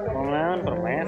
Ngomong permen.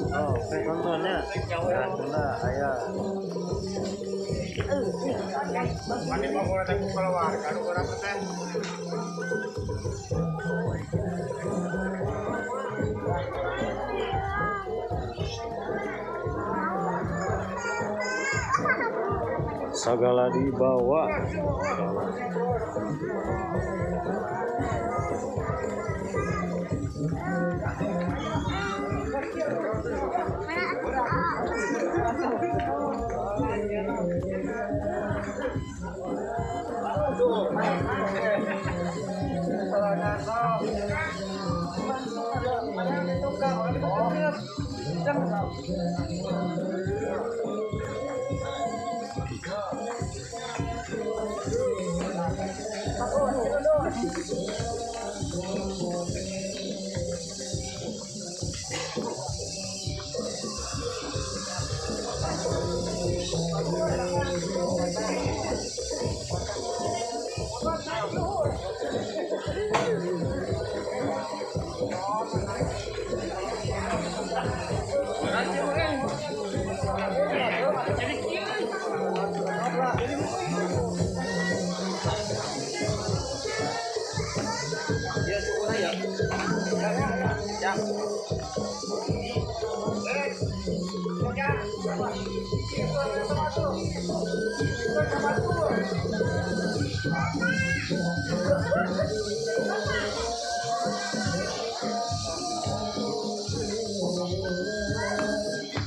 Oh, saya nontonnya. Nah, ayah. Segala dibawa.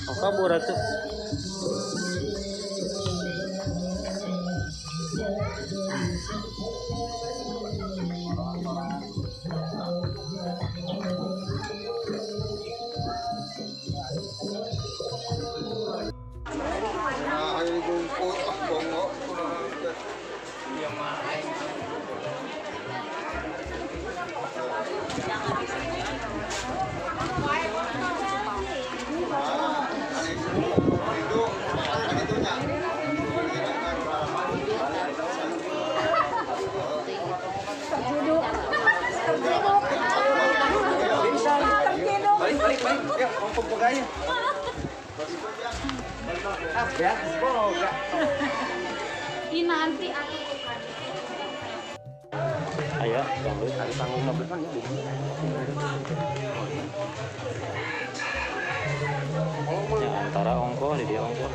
Oh, kabur atuh. Nanti aku bukan. Ayo, ganggu hari tanggung mobil kan ya. Ya, antara ongko di dia ongko.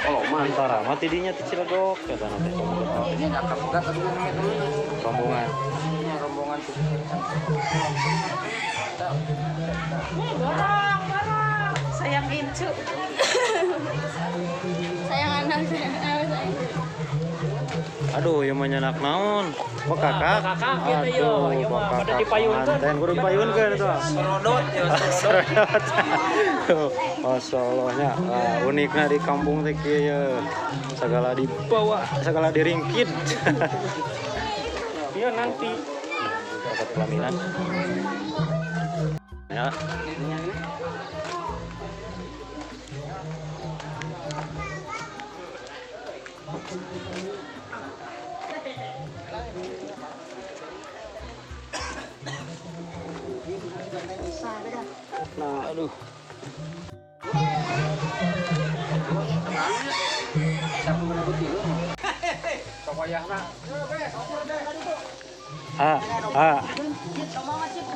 Kalau antara mati dinya ti Ciledug kata nanti. Rombongan. Rombongan. Borong, borong. Sayang incu. Sayang anak, sayang anak, sayang. Aduh, ieu mah nyanak naon? Bekakak. Aduh, pada dipayunkeun. Kudu dipayunkeun itu. Serodot ya, serodot. Masya Allah nya, unikna di kampung teh kieu ye. Segala dibawa, segala diringkit. Iya nanti. Pelaminan. Ya. Nah, aduh. Ah.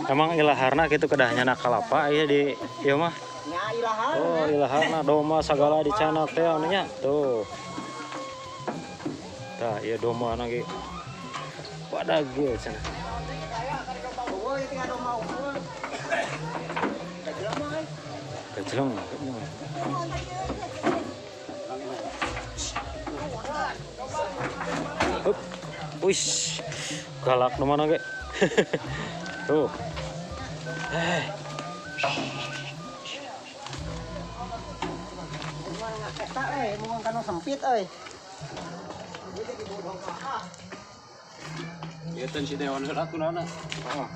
Emang ilaharna gitu kedahnya nak kalapa iya di ieu mah. Oh, ilaharna domba sagala dicanak teh anu nya. Tuh. Tah, ieu domba ge. Badag ieu cenah. Gajleng. Hup. Wish. Galak nu mana ge. Tuh. Eta euy, mun kanu sempit euy. Ieu teh si dewan heula kunana. Heeh.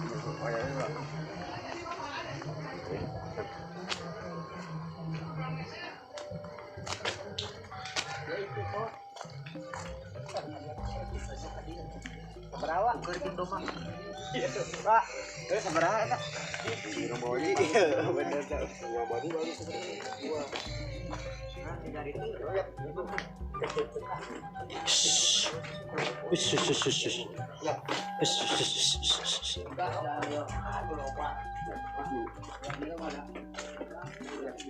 Sabaraha keur jeung domba. Pak, euy sabaraha eta? Bener teh. Ush, ush, ush, ush. Ush, ush, ush, ush.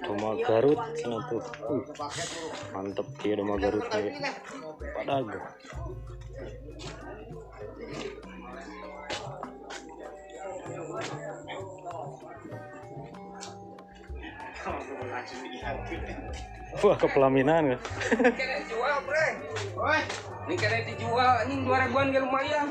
Domba Garut cenah tuh. Mantep ieu domba Garut teh. Badag. Wah, ke pelaminan. Kena dijual, bre. Oi, ini kena dijual anjing 2000-an ge lumayan.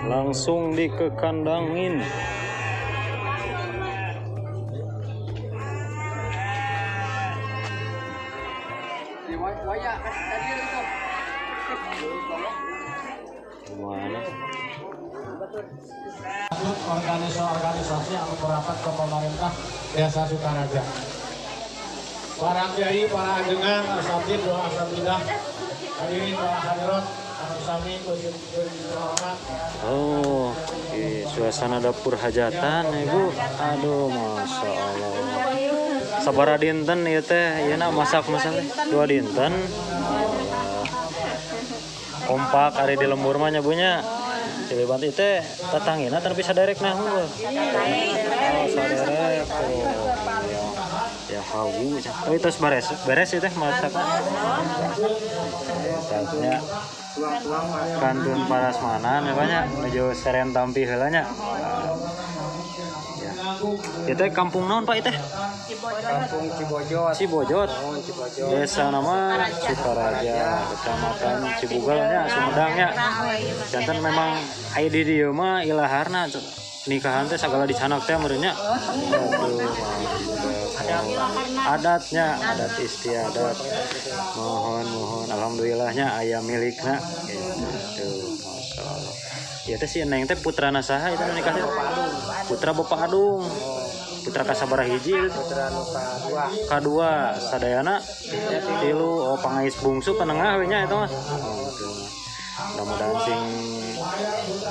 Langsung dikekandangin. Mana? Organisasi-organisasi yang merapat ke pemerintah Desa Sukaraja. Para kiai, para ajengan, asatid, doa asatidah, hadirin para hadirat, sami. Oh, suasana dapur hajatan Ibu. Aduh, masya Allah. Sabara dinten ieu teh, ieu na masak-masak 2 dinten. Kompak ari di lembur mah nya Bu nya. Ciliban ieu teh tatangina tapi saderek nah heuh. Oh, saderek. Oh, ya hawu. Oh, itu beres. Beres ieu teh masakna. Tasnya kantun parasmanan ya banyak menuju seren tampi heula nya. Ya. Ieu teh kampung naon Pak ieu teh? Kampung Cibojot. Cibojot. Desa nama Sukaraja, Kecamatan Cibugal nya, Sumedang nya. Janten memang aya di dieu mah ilaharna nikahan teh sagala dicanak teh meureun nya. Aduh, adatnya, adat istiadat. Mohon mohon alhamdulillahnya aya milikna gitu. Masyaallah. Ieu teh si Neng teh putrana saha itu nikah teh? Putra Bapak Adung. Putra kasabaraha hiji itu? Putra nu kadua. Kadua sadayana tilu. Oh, pangais bungsu penengah we nya eta mah. Oh, gitu. Mudah-mudahan sing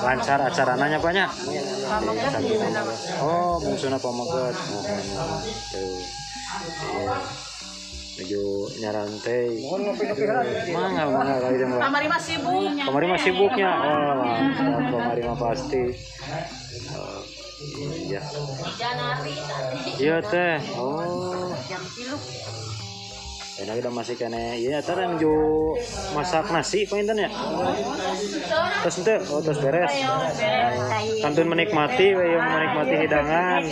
lancar acarana nya Pak nya. Oh, bungsuna pameget. Mohon. Tuh. Iya. Menuju nyarantai. Mangga mangga kali jam. Kamari mah sibuk. Kamari mah sibuknya. Oh, mantap. Kamari mah pasti. Oh, iya. Iya teh. Oh. Jam 3. Enak udah masih kene. Iya, teh menuju masak nasi panginten ya. Terus ente, oh terus beres. Kantun menikmati, we menikmati hidangan.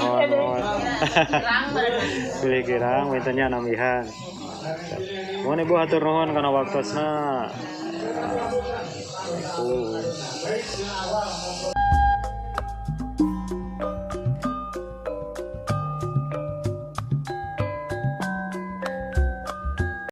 Mohon, mohon. Beli kirang, wintennya nambihan. Mohon Ibu hatur nuhun kana waktosna. Assalamualaikum.